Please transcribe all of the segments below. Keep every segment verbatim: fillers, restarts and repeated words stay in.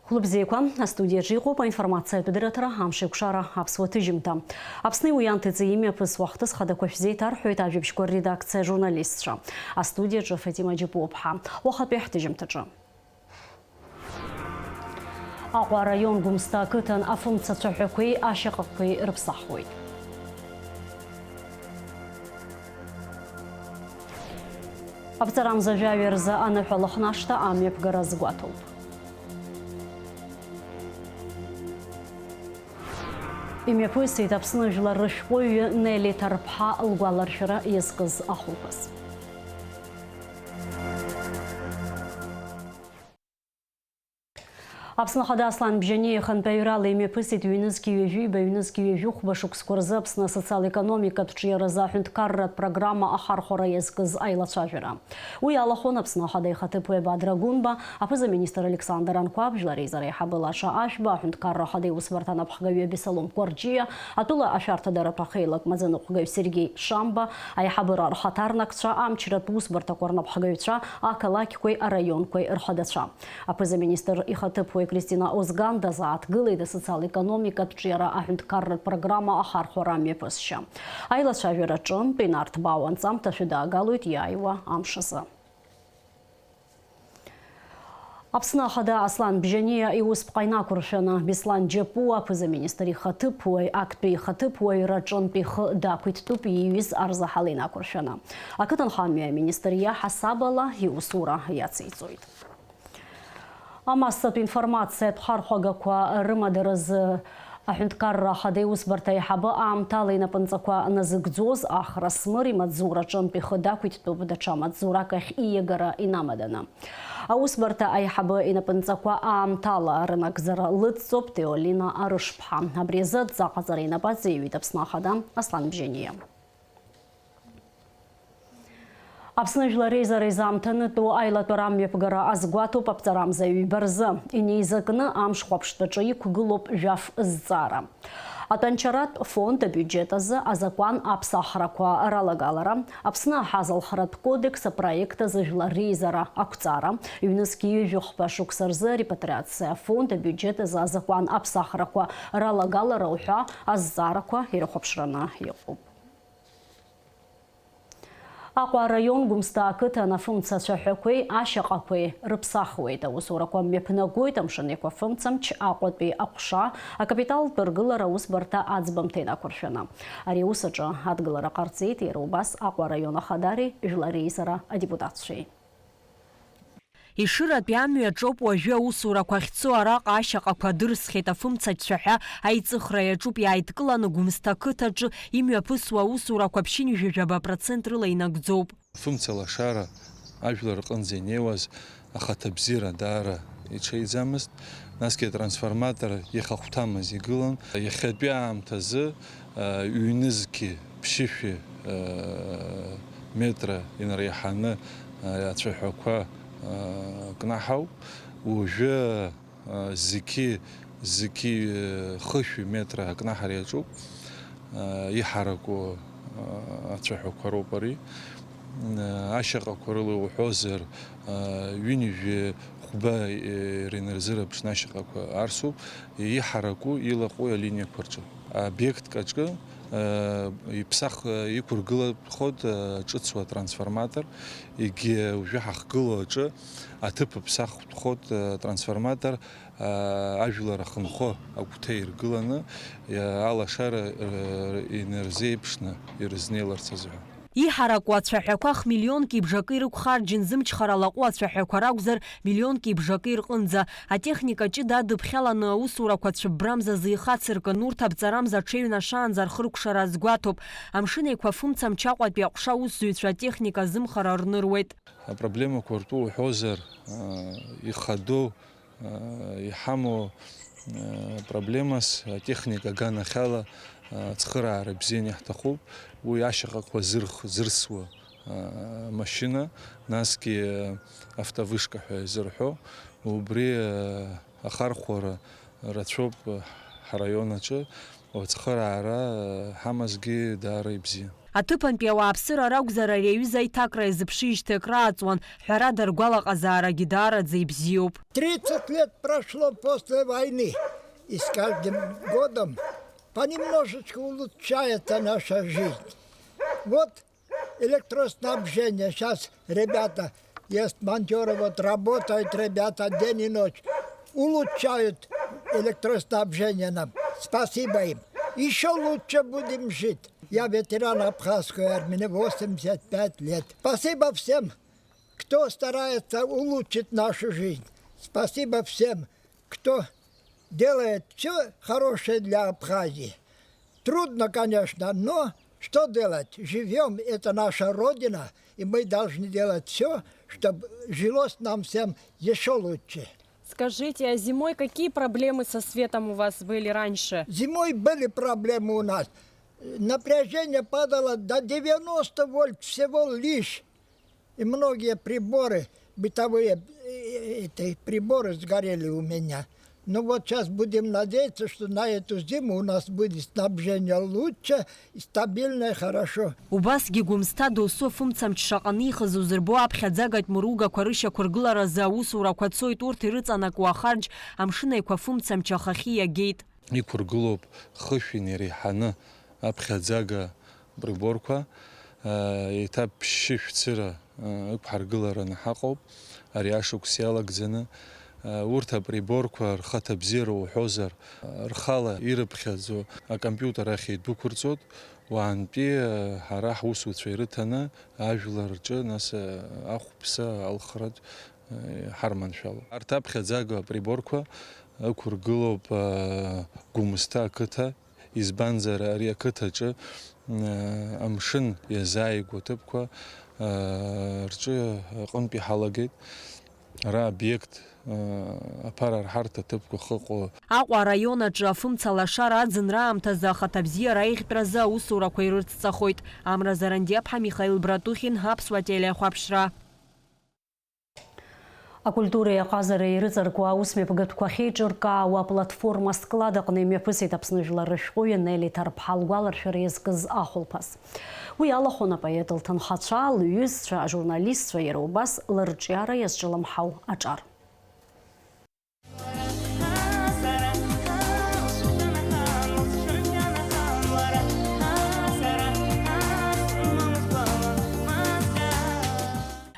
Хәлыбзиақәа, астудиаҿы иҟоуп аинформациатә дырраҭара, амш еиқәшара, аԥсуа ҭыжьымҭа. Аԥсни уи анҭыҵи имҩаԥысуа ахҭыс хадақәа шәзеиҭарҳәоит ажәабжьқәа рредакциа ажурналистцәа. Астудиаҿы Фатима Џьапуаԥҳа. Уахатәи ҳҭыжьымҭаҿы. Аҟәа араион Гәымсҭа ақыҭан афымца цәаҳәақәеи ашьаҟақәеи рыԥсахуеит. Аԥҵарамза жәаҩа рзы аныҳәа Лыхнашҭа амҩаԥгара азгәаҭоуп. Имҩаԥысит Аԥсны жәлар рышәҟәыҩҩы Нели Ҭарԥҳа лгәаларшәара иазкыз ахәылԥаз. Аԥсны Ахада Аслан Бжьаниа ихантәаҩрала имҩаԥысит ҩнызқь ҩажәиба, ҩнызқь ҩажәихәба шықәсқәа рзы Аԥсны асоциал-економикатә ҿиаразы аҳәынҭқарратә программа ахархәара иазкыз аилацәажәара. Уи алахәын Аԥсны Ахада ихаҭыԥуаҩ Бадра Гәынба, аԥыза-министр Александр Анқәаб, Жәлар Реизара аиҳабы Лаша Ашәба, аҳәынҭқарра Ахада иусбарҭа анапхгаҩы Бесалом Кәарҷиа, атәыла ашәарҭадаратә ахеилак маӡаныҟәгаҩ Сергеи Шамба, аиҳабыра рхаҭарнакцәа, амчратә усбарҭақәа рнапхгаҩцәа, ақалақьқәеи араионқәеи рхадацәа. Аԥыза-министр ихаҭыԥуаҩ Кристина Озган дазааҭгылеит асоциал-економикатә ҿиара аҳәынҭқарратә программа ахархәара амҩаԥысшьа. Аилацәажәара аҿынтә инарҭбаау анҵамҭа шәыдаагалоит иааиуа амш азы. Аԥсны Ахада Аслан Бжьаниа иусԥҟа инақәыршәаны, Беслан Џьапуа аԥыза-министр ихаҭыԥуаҩ, актәи ихаҭыԥуаҩраҿынтә ихы дақәиҭтәуп ииҩыз арзаҳал инақәыршәаны. Ақыҭанхамҩа аминистр иаҳасабала иусура иациҵоит. Амассатә информациатә хархәагақәа рымадаразы Аҳәынҭқарра Ахада иусбарҭа аиҳабы аамҭала инапынҵақәа назыгӡоз Ахра Смыр имаҵзураҿынтә ихы дақәиҭтәуп даҽа маҵзурак ахь ииагара инамаданы. Аусбарҭа аиҳабы инапынҵақәа аамҭала рынагӡара лыдҵоуп Теолина Арышԥҳа. Абри азы адҵа аҟаҵара инапы аҵеиҩит Аԥсны Ахада Аслан Бжьаниа. Аԥсны Жәлар Реизара изаамҭанытәу аилатәара амҩаԥгара азгәаҭоуп аԥҵарамза ҩба рзы. Инеизакны амш хәаԥштәаҿы иқәгылоуп жәаф зҵаара. Атәанчаратә фонд абиуџьет азы азакәан аԥсахрақәа ралагалара, Аԥсны аҳазалхратә кодекс апроект азы Жәлар Реизара ақәҵара, ҩнызқь ҩажәихәба шықәса рзы арепатриациа афонд абиуџьет азы азакәан аԥсахрақәа ралагалара уҳәа азҵаарақәа ирыхәаԥшраны иҟоуп. Аҟәа араион Гәымсҭа ақыҭан афымца ацәаҳәақәеи ашьаҟақәеи рыԥсахуеит. Аусурақәа мҩаԥнагоит Амшын Еиқәа фымцамч, Аҟәатәи аҟәша, акапиталтә ргылара аусбарҭа аӡбамҭа инақәыршәаны. Ари аус аҿы адгылара ҟарҵеит иара убас Аҟәа араион ахадари Жәлар Реизара адепутатцәеи. Ешыратәи амҩаҿоуп уажәы аусурақәа ахьцо, араҟа ашьаҟақәа дырсхьеит, афымцацәа ҳәа аиҵыхра иаҿуп, иааидкыланы Гәымсҭа қыҭаҿы имҩаԥысуа аусурақәа ԥшьынҩажәа жәаба процент рыла инагӡоуп. Фымца лашара ажәлар рҟынӡа инеиуаз ахаҭабзиара даара иҽеиӡамызт, насгьы атрансформатор иахахәҭамыз игылан. Иахьатәи аамҭазы ҩнызқьи ԥшьышәи метра инареиҳаны ацәаҳәақәа кнаҳауп. Уажәы зқьи, зқьи хышәи метра акнаҳара иаҿуп. Иҳараку ацәаҳәақәа роуп ари. Ашьаҟақәа рыла иуҳәозар, ҩынҩажәи хәба ринарзыраԥшны ашьаҟақәа арсуп, иҳараку илаҟәу алиниақәа рҿы. Обиектк аҿы иԥсах иқәыргылатәхоит ҿыцуа трансформатор, егьи уажәы ҳахгылоу аҿы аҭыԥ аԥсахтәхоит трансформатор, ажәлар ахынҳәы агәҭа иргыланы, алашара инарзеиԥшны ирызнеиларц азыҳәан. Иҳараку ацәаҳәақәа хмиллионки бжакы ирықәхарџьын, зымчхара лаҟәу ацәаҳәақәа ракәзар, миллионки бжакы ирҟынӡа. Атехника ҷыда адыԥхьаланы аусурақәа цәыббрамзазы ихацыркын, урҭ абҵарамза аҽеиҩнашаанӡа рхыркәшара азгәаҭоуп. Амшын Еиқәа фымцамч Аҟәатәи аҟәша аусзуҩцәа атехника азымхара рныруеит. Апроблемақәа ртәы уҳәозар, ихадоу Иҳамоу проблемас атехника аганахьала ацхыраара бзианы иаҳҭахуп. Уи ашьаҟақәа зырх-, зырсуа машьына, насгьы автовышка ҳәа изырҳәо, убри ахархәара рацәоуп ҳараион аҿы, ацхыраара ҳамазгьы даара ибзиан. Аҭыԥантәи ауааԥсыра ракәзар, ари аҩыза аиҭакра иазыԥшижьҭеи акрааҵуан, ҳәарада, ргәалаҟазаарагьы даараӡа ибзиоуп. Тридцать лет прошло после войны, и с каждым годом понемножечку улучшается наша жизнь. Вот электроснабжение. Сейчас ребята, есть монтёры, вот работают ребята день и ночь, улучшают электроснабжение нам. Спасибо им. Ещё лучше будем жить. Я ветеран Абхазской армии, мне восемьдесят пять лет. Спасибо всем, кто старается улучшить нашу жизнь. Спасибо всем, кто делает всё хорошее для Абхазии. Трудно, конечно, но что делать? Живём, это наша родина, и мы должны делать всё, чтоб жилось нам всем ещё лучше. Скажите, а зимой какие проблемы со светом у вас были раньше? Зимой были проблемы у нас. Напряжение падало до девяноста вольт всего лишь. И многие приборы, бытовые, э, эти приборы сгорели у меня. Ну вот щас будем надеяться, что на эту зиму у нас будет снабжение лучше, и стабильное, хорошо. Убасгьы Гәымсҭа досу афымцамч шаҟа анихыз узырбо аԥхьаӡагатә мыругақәа рышьақәыргыларазы аусурақәа цоит, урҭ ирыҵанакуа ахарџь Амшын Еиқәа афымцамч ахахьы иагеит. Иқәыргылоуп хышә инареиҳаны аԥхьаӡага приборқәа, еиҭа ԥшьышә цыра ықәҳаргылараны ҳаҟоуп ари ашықәс иалагӡаны. Урҭ априборқәа рхаҭабзиара уҳәозар, рхала ирыԥхьаӡо акомпиутер ахь идәықәырҵоит, уаантәи ҳара ҳусуцәа ирыҭаны ажәлар рҿы, нас, ахәԥса алхратә ҳарманшәалоуп. Арҭ аԥхьаӡага априборқәа ықәыргылоуп Гәымсҭа ақыҭа, избанзар, ари ақыҭаҿы, амшын иазааигәоу аҭыԥқәа рҿы аҟынтә иҳалагеит. Ара обиект, аԥара арҳарҭа аҭыԥқәа ахьыҟоу. Аҟәа араион аҿы афымца лашара аӡынра аамҭазы ахаҭабзиара аиӷьтәразы аусурақәа ирыцҵахоит. Амра Зарандиаԥҳа, Михаил Братухин, Аԥсуа телеихәаԥшра. Акультуреи аҟазареи ирыҵаркуа аусмҩаԥгатәқәа ахьеиҿыркаауа аплатформа Склад аҟны имҩаԥысит Аԥсны жәлар рышәҟәыҩҩы Нели Ҭарԥҳа лгәаларшәара иазкыз ахәылԥаз. Уи алахәын апоет лҭынхацәа, лҩызцәа, ажурналистцәа, иара убас лырҿиара иазҿлымҳау аҿар.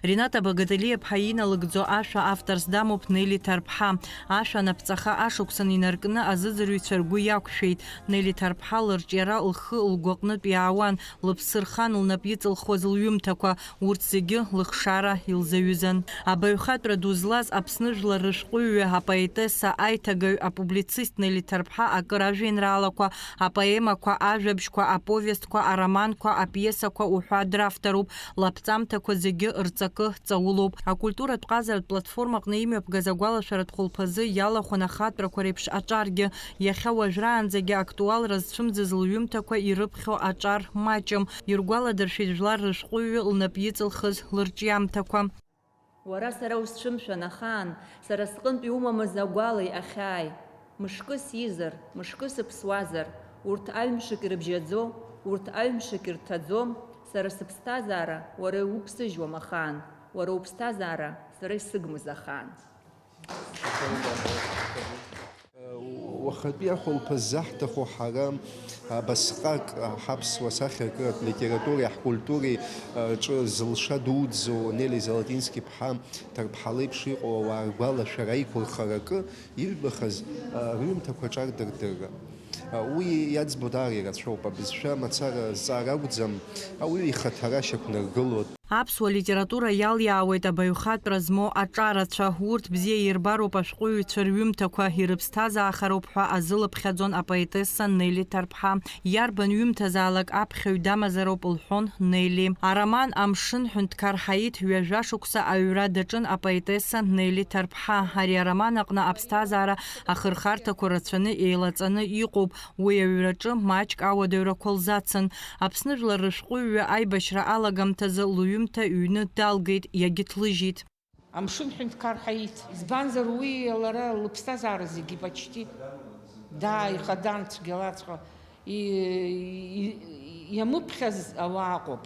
Рената Багаталиа-ԥҳа иналыгӡо ашәа авторс дамоуп Нели Ҭарԥҳа. Ашәа анаԥҵаха ашықәсан инаркны азыӡырҩцәа ргәы иақәшәеит. Нели Ҭарԥҳа лырҿиара лхы лгәаҟнытә иаауан, лыԥсы рхан лнап иҵылхуаз лҩымҭақәа, урҭ зегьы лыхшара илзаҩызан. Абаҩхатәра ду злаз Аԥсны жәлар рышәҟәыҩҩы, апоетесса, аиҭагаҩ, апублицист Нели Ҭарԥҳа акыр ажәеинраалақәа, апоемақәа, ажәабжьқәа, аповестқәа, ароманқәа, апиесақәа уҳәа дравторуп, лаԥҵамҭақәа зегьы рҵакы ҵаулоуп. Акультуратә ҟазаратә платформаҟны имҩаԥгаз агәалашәаратә хәылԥазы иалахәын ахатәрақәа реиԥш аҿаргьы. Иахьа уажәраанӡагьы актуалра зцәымӡыз лҩымҭақәа ирыԥхьо аҿар маҷым. Иргәаладыршәеит жәлар рышәҟәыҩҩы лнап иҵылхыз лырҿиамҭақәа. Уара сара усцәымшәан ахаан, сара сҟынтә иумамыз агәалеи ахьааи. Мышкы сизар, мышкы сыԥсуазар, урҭ аҩмшык ирыбжьаӡо, урҭ аҩмшык ирҭаӡо, сара сыԥсҭазаара уара иуқәсыжьуам ахаан, уара уԥсҭазаара сара исыгмыз ахаан. Уахатәи ахәылԥаз заҳҭаху ҳара абасҟак ҳаԥсуа сахьаркыратә литературеи ҳкультуреи рҿы зылша дуӡӡоу Нели Золотински-ԥҳа Ҭарԥҳа леиԥш иҟоу ауаа ргәалашәара аиқәырхара акы, ирбахыз рҩымҭақәа аҿар дырдырра. Уи иаӡбо даара ирацәоуп, абызшәа мацара зҵаара акәӡам, ауаҩы ихаҭара шьақәнаргылоит. Аԥсуа литература иалиаауеит абаҩхатәра змоу аҿарацәа. Урҭ бзиа ирбароуп ашәҟәыҩҩцәа рҩымҭақәа, ирыԥсҭазаахароуп ҳәа азылыԥхьаӡон апоетесса Нели Ҭарԥҳа. Иарбан ҩымҭазаалак аԥхьаҩ дамазароуп, лҳәон Нели. Ароман Амшын ҳәынҭқар ҳаиҭ ҩажәа шықәса аҩра даҿын апоетесса Нели Ҭарԥҳа. Ари ароман аҟны аԥсҭазаара ахырхарҭақәа рацәаны еилаҵаны иҟоуп. Уи аҩраҿы маҷк ауадаҩрақәа лзацын. Аԥсны жәлар рышәҟәыҩҩы аибашьра алагамҭазы лҩымҭа ҩны далгеит, иагьыҭлыжьит. Амшын ҳәынҭқар ҳаиҭ, избанзар уи лара лыԥсҭазаара зегьы почти дааихадан цәгьалаҵәҟьа, и-, и-, и-, Иамыԥхьаз ауаа ыҟоуп.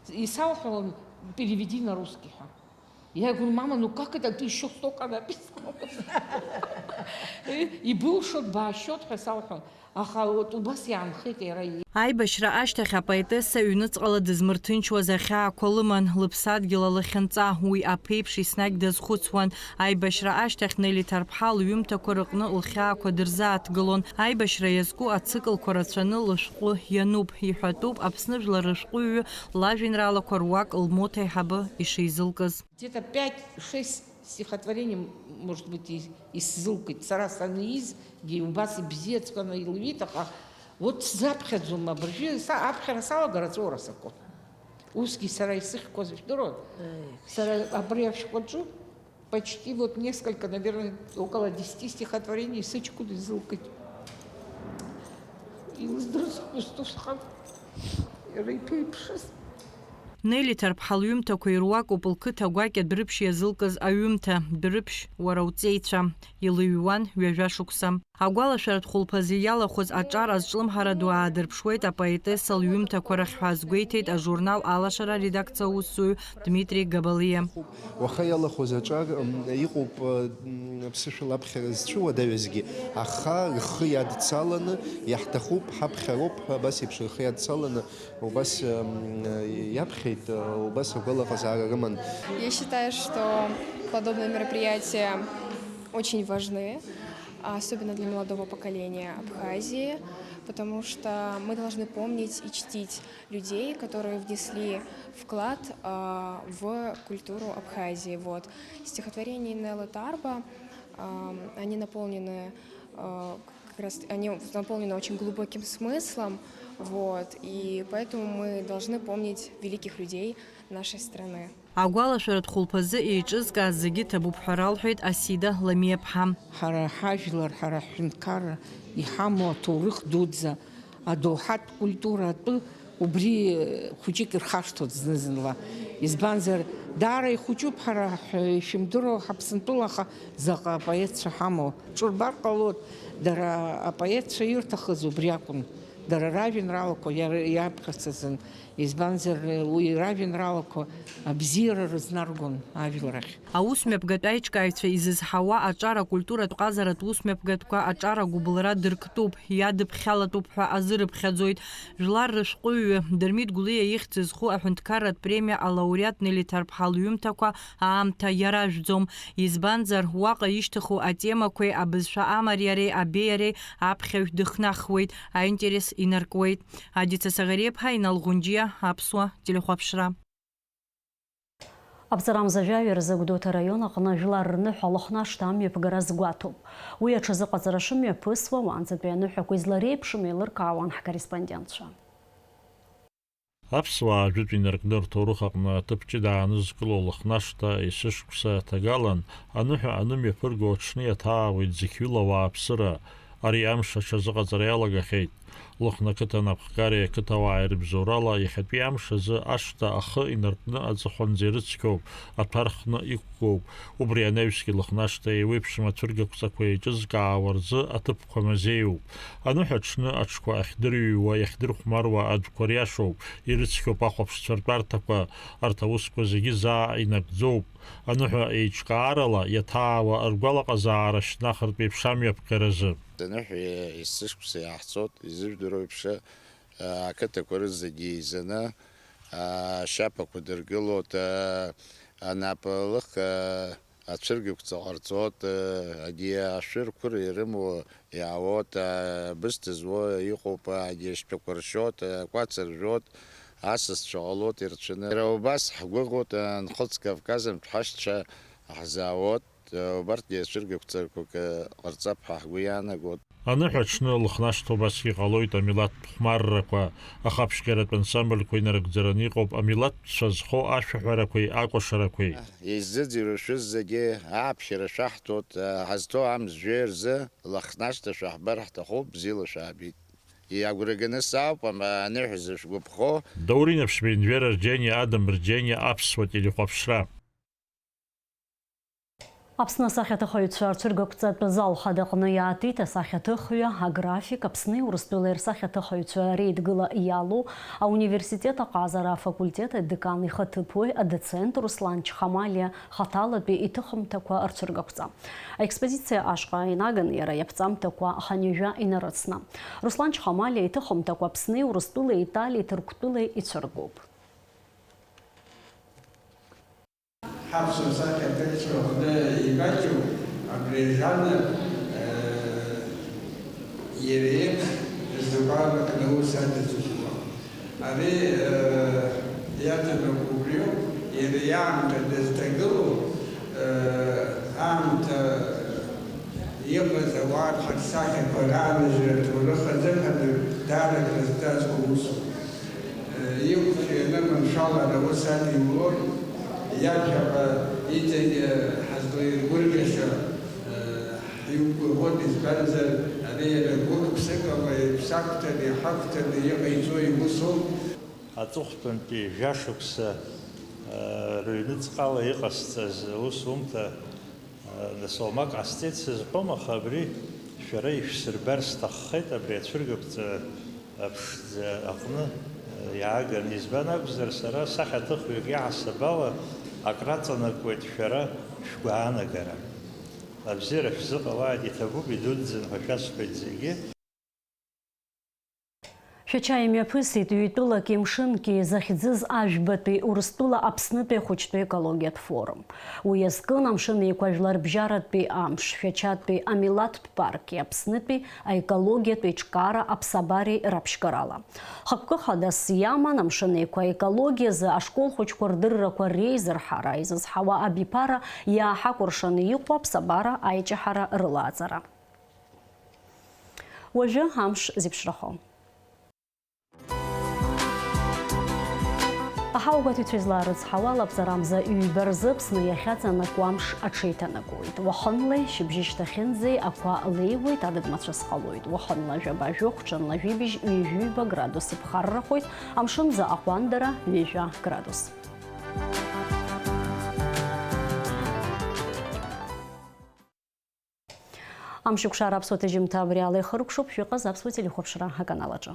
Исауҳәалон, переведи на русский ҳәа. Я говорю, мама, ну как это, ты ещё столько написала? Ибылшоит, баашьоит ҳәа сауҳәон. Аха вот убас иаанхеит иара. Аибашьра ашьҭахь апоетесса ҩныҵҟала дызмырҭынчуаз ахьаақәа лыман, лыԥсадгьыл алахьынҵа. Уи аԥеиԥш еснагь дазхәыцуан. Аибашьра ашьҭахь Нели Ҭарԥҳа лҩымҭақәа рыҟны лхьаақәа дырзааҭгылон. Аибашьра иазку ациклқәа рацәаны лышәҟәы иануп. Иҳәатәуп Аԥсны жәлар рышәҟәыҩҩы лажәеинраалақәа руак лмоҭа аиҳабы ишизылкыз. Где-то пять-шесть стихотворений, может быть, и, исзылкит. Сара санизгьы убас ибзиаҵәҟьаны илҩит, аха вот сзаԥхьаӡом абыржәы, са аԥхьара салагар аҵәуара сакуп. Усгьы сара исыхьқәаз жәдыруан. Сара абри ашәҟәаҿы почти вот несколько, наверное, около десяти стихотворений сыҷкәын изылкит. Илыздырыз усҟан иара иԥеиԥшыз. Нели Ҭарԥҳа лҩымҭақәа ируакуп лқыҭа гәакьа Дәрыԥшь иазылкыз аҩымҭа, Дәрыԥшь, уара уҵеицәа, илыҩуан ҩажәа шықәса. Агәалашәаратә хәылԥазы иалахәыз аҿар азҿлымҳара ду аадырԥшуеит апоетесса лҩымҭақәа рахь ҳәа азгәеиҭеит ажурнал Алашара аредакциа аусзуҩ Дмитри Габалиа. Уаха иалахәыз аҿар, м, иҟоуп, м, аԥсышәала аԥхьара зцәыуадаҩызгьы, аха рхы иадцаланы, иаҳҭахуп, ҳаԥхьароуп ҳәа, абас еиԥш рхы иадцаланы, убас, м, иаԥхьеит, убас агәалаҟазаара рыман. Я считаю, что подобные мероприятия очень важны, особенно для молодого поколения Абхазии, потому что мы должны помнить и чтить людей, которые внесли вклад, а, в культуру Абхазии. Вот. Стихотворения Неллы Тарба, а, они наполнены, а, как раз, они наполнены очень глубоким смыслом, вот, и поэтому мы должны помнить великих людей нашей страны. Агәалашәаратә хәылԥазы еиҿызкааз зегьы ҭабуп ҳәа ралҳәеит Асида Ламиаԥҳа. Ҳара ҳажәлар, ҳара ҳҳәынҭқарра иҳамоу аҭоурых дуӡӡа, адоуҳатә культура атәы убри хәыҷык ирхашҭуеит зны-зынла. Избанзар, даара ихәыҷуп ҳара ҳ-, ишәымдыруа ҳаԥсынтәыла, аха заҟа апоетцәа ҳамоу. Ҿырбар ҟалоит, дара апоетцәа ирҭахыз убри акәын. Дара ражәеинраалақәа иар-, иаԥхьарц азын, избанзар, уи ражәеинраалақәа абзиара рызнаргон ажәлар ахь. Аусмҩаԥгатә аиҿкааҩцәа изызҳауа аҿар акультуратә ҟазаратә усмҩаԥгатәқәа аҿар агәыбылра дырктәуп, иадыԥхьалатәуп ҳәа азырыԥхьаӡоит. Жәлар рышәҟәыҩҩы Дырмит Гәлиа ихьӡ зху аҳәынҭқарратә премиа алауреат Нели Ҭарԥҳа лҩымҭақәа аамҭа иаражәӡом. Избанзар, уаҟа ишьҭыху атемақәеи абызшәа амариареи абеиареи аԥхьаҩ дыхнахуеит, аинтерес инаркуеит. Адица Саӷариаԥҳа, Инал Ӷәынџьиа, Аԥсуа телехәаԥшра. Аԥҵарамза жәаҩа рзы Гәдоуҭа араион аҟны жәлар рныҳәа Лыхнашҭа амҩаԥгара азгәаҭоуп. Уи аҽазыҟаҵара шымҩаԥысуа, уаанӡатәи аныҳәақәа излареиԥшым еилыркаауан ҳкорреспондентцәа. Аԥсуаа жәытә инаркны рҭоурых аҟны аҭыԥ ҷыда аанызкыло Лыхнашҭа есышықәса ҭагалан аныҳәа анымҩаԥырго аҽны иаҭаауеит зықьҩыла ауааԥсыра. Ари амш аҽазыҟаҵара иалагахьеит. Лыхны ақыҭан аԥхгареи ақыҭауааи рыбзоурала иахьатәи амш азы ашҭа ахы инаркны аҵыхәанӡа ирыцқьоуп, аҭәа рхны иқәгоуп. Убри анаҩсгьы Лыхнашҭа еиуеиԥшым ацәыргақәҵақәа еиҿызкаауа рзы аҭыԥқәа мазеиуп. Аныҳәа аҽны аҽқәа ахьдырҩуа, иахьдырхәмаруа адәқәа риашоуп, ирыцқьоуп ахәаԥшцәа ртәарҭақәа. Арҭ аусқәа зегьы заа инагӡоуп. Аныҳәа еиҿкаарала иаҭаауа ргәалаҟазаара шьҭнахыртә еиԥш амҩаԥгаразы. Аныҳәа есышықәса иаҳцоит, изыжәдыруа еиԥш, ақыҭақәа рызегьы еизаны, ашьаԥақәа дыргылоит, анапы лых, ацәыргақәҵа ҟарҵоит, егьи ашәырқәыра ирымоу иаауеит, абысҭа зуа иҟоуп, егьи ашьтәақәа ршьоит, акәац ржәуеит, асасцәа ҟалоит ирцәаны. Иара убас ҳгәыӷуеит, Нхыҵ Кавказынтә ҳашьцәа ҳзаауеит, убарҭгьы ацәыргақәҵарақәак ҟарҵап ҳәа ҳгәы иаанагоит. Аныҳәа аҽны Лыхнашҭа убасгьы ҟалоит амилаҭтә хәмаррақәа, аха аԥшьгаратә ансамбльқәа инарыгӡараны иҟоуп амилаҭтә цәа зхоу ашәаҳәарақәеи акәашарақәеи. Иззыӡырҩуа шәыззагьы ааԥхьара шәаҳҭоит, ҳазҭоу амш жәеи рзы Лыхнашҭа шәаҳбар ҳҭахуп, бзиала шәаабеит. Иагәра ганы сауп, ам-, аныҳәа зышәгәаԥхо. Даур Инаԥшьба, Енвер Арџьаниа, Адам Рџьаниа, Аԥсуа телехәаԥшра. Аԥсны асахьаҭыхыҩцәа рцәыргақәҵатә зал хадаҟны иаатит асахьаҭыхҩы, аграфик, Аԥсни Урыстәылеи рсахьаҭыхыҩцәа реидгыла иалоу ауниверситет аҟазара афакультет адекан ихаҭыԥуаҩ, адоцент Руслан Чхамалиа хаҭалатәи иҭыхымҭақәа рцәыргақәҵа. Аекспозициа ашҟа инаган иара иаԥҵамҭақәа хынҩажәа инарыцны. Руслан Чхамалиа иҭыхымҭақәа Аԥсни Урыстәылеи, Италиеи, Ҭырқәтәылеи ицәыргоуп. Ҳаԥсуа сахьаҭыхцәа рҟны имаҷу абри ажанр, э, иара еиԥш згәаанаганы аус адызкуа. Ари, э, иаҭанакуа убриоуп, иара иаамҭа дызҭагылоу, э, аамҭа иҟаз ауаа рхаҿсахьақәа раанажьра аҭоурых азыҳәан даара акрызҵазкуа усуп. Иқәҿианы аманшәалара аус адиулон, иаԥхьаҟа иҵегьы ҳазлаиргәырӷьаша ҳиқәгәыӷуан, избанзар, ари иара гәык-ԥсыкала иԥсақәҭаны, иҳақәҭәаны иҟаиҵо иусуп. Аҵыхәтәантәи жәашықәса рыҩныҵҟала иҟасҵаз аусумҭа Нас уамак ҟасҵеит сызҳәом, аха абри шәара ишәсырбар сҭаххеит, абри ацәыргақәҵа аԥшӡа аҟны иааган. Избан акәзар, сара сахьаҭыхҩык иаҳасаб ала акраҵанакуеит шәара шәгәаанагара. Абзиара шәзыҟалааит, иҭабуп, идуӡӡан ҳәа шәасҳәоит зегьы. Шәача имҩаԥысит ҩ-тәылаки мшынки захьӡыз Ажәбатәи Урыстәыла Аԥснытәи ахәыҷтәы екологиатә форум. Уи иазкын Амшын Еиқәа жәларбжьаратәи амш, Шәачатәи амилаҭтә парки, Аԥснытәи аекологиатә еиҿкаара аԥсабареи раԥшьгарала. Хықәкы хадас иаман Амшын Еиқәа аекологиазы ашкол хәыҷқәа рдыррақәа реизырҳара, изызҳауа абиԥара иааҳакәыршаны иҟоу аԥсабара аиҷаҳара рылааӡара. Уажәы амш зеиԥшрахо. Аҳауагәаҭаҩцәа излаарыцҳауа, алаԥҵарамза ҩба рзы Аԥсны иахьаҵанакуа амш аҽеиҭанакуеит. Уахынлеи шьыбжьышьҭахьынӡеи ақәа леиуеит, адыд мацәыс ҟалоит. Уахынла жәаба-жәохә, ҽынла жәибжь, ҩажәи ҩба градус иԥхаррахоит, амшынӡы аҟәандара ҩажәа градус. Амшыкәшара аԥсуа ҭыжьымҭа абри ала ихыркәшоуп, шәыҟаз аԥсуа телехәаԥшра аканал аҿы.